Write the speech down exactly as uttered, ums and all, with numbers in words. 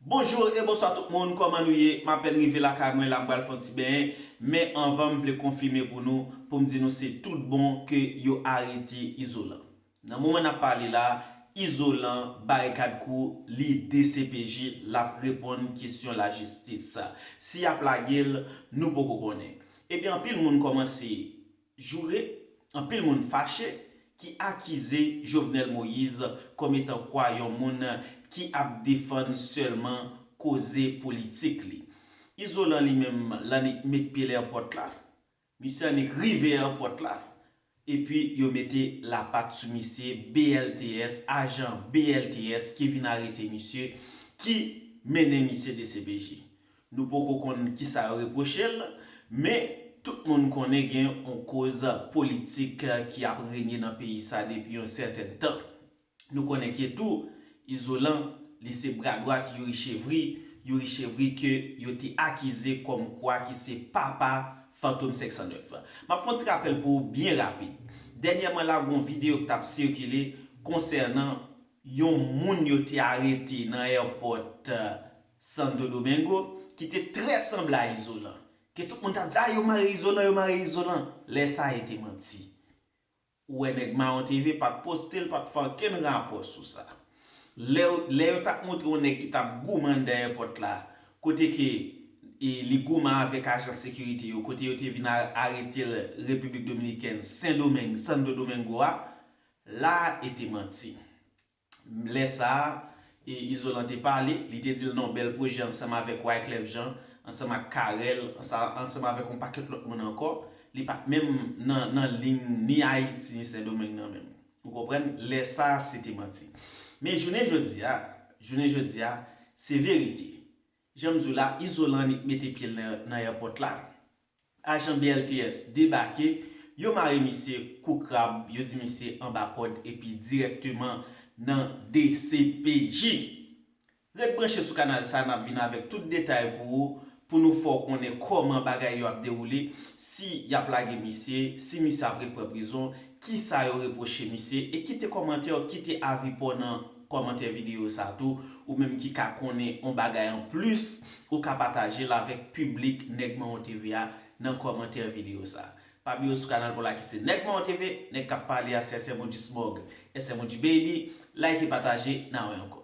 Bonjou e bonswa tout moun, kòman nou ye? M apèn rive lakay mwen la, m pral fè yon ti benyen, men anvan m vle konfime pou nou, pou m di nou se tout bon ke yo arete Izolan. Nan moman n ap pale la, Izolan barikad kou li D C P J, l ap reponn kesyon lajistis. Si y ap lage l, nou poko konnen. Ebyen, anpil moun kòmanse joure, anpil moun fache ki akize Jovenel Moïse kòm etan kwa yon moun ki ap defann sèlman koze politik li. Izolan li menm, l annik met pye l èpòt la, misye annik rive èpòt la, epi yo mete lapat sou misye, B L T S, ajan B L T S ki vin arete misye, ki mennen misye D C P J. Nou poko konn kisa yo repwoche l, men tout moun konnen gen yon koz politik ki ap renye nan peyi sa depi yon sètèn tan. Nou konnen ke tou, Izolan, li se bra dwat Youri Chevry, Youri Chevry ke yo te akize kòmkwa ki se papa Fantom senk san nèf. M ap fè yon ti rapèl pou ou byen rapid. Dènyèman la, gon videyo ki t ap sikile konsènan yon moun yo te arete nan èpòt Santo Domingo ki te trè sanble a Izolan. Ke tout moun t ap di, a, yo mare Izolan, yo mare Izolan. Lè sa a, e te manti. Ou wè nèg Mawon T V pa t poste l, pa t fè okenn rapò sou sa. Lè, lè yo t ap montre yon nèg ki t ap goumen anndan èpòt la, kote ke e, li goumen avèk ajan sekirite yo, kote yo te vin a- arete l Repiblik Dominikèn, Sendomeng, Santo Domingo a, la a, e te manti. Lè sa a, e, Izolan te pale, li te di l nan yon bèl pwojè ansanm avèk Wyclef Jean, ansanm ak Carel, ansa- ansanm avèk yon pakèt lòt moun ankò, li pa t menm nan, nan liy ni Ayiti ni Sendomeng nan menm. Ou konprann? Lè sa a, se te manti. Men jounen jodi a, jounen jodi a, se verite. Jan m di w la, Izolan annik mete pye l nan, nan èpòt la. Ajan B L T S debake, yo mare misye kou krab, yo di misye anba kòd epi dirèkteman nan D C P J. Ret branche sou kanal sa, n ap vin avèk tout detay pou ou, pou nou fè w konnen kòman bagay yo ap dewoule, si y ap lage misye, si misye ap ret pran prizon, kisa yo repwoche misye, e kite kòmantè w, kite avi pa w nan kòmantè videyo sa tou, ou menm ki ka konnen yon bagay anplis, ou ka pataje l avèk piblik Nèg Mawon T V a nan kòmantè videyo sa. Pa bliye sou kanal pa w la ki se Nèg Mawon T V, nèg k ap pale a se S M O G Smog, S M O G Baby, like e pataje, n a wè ankò.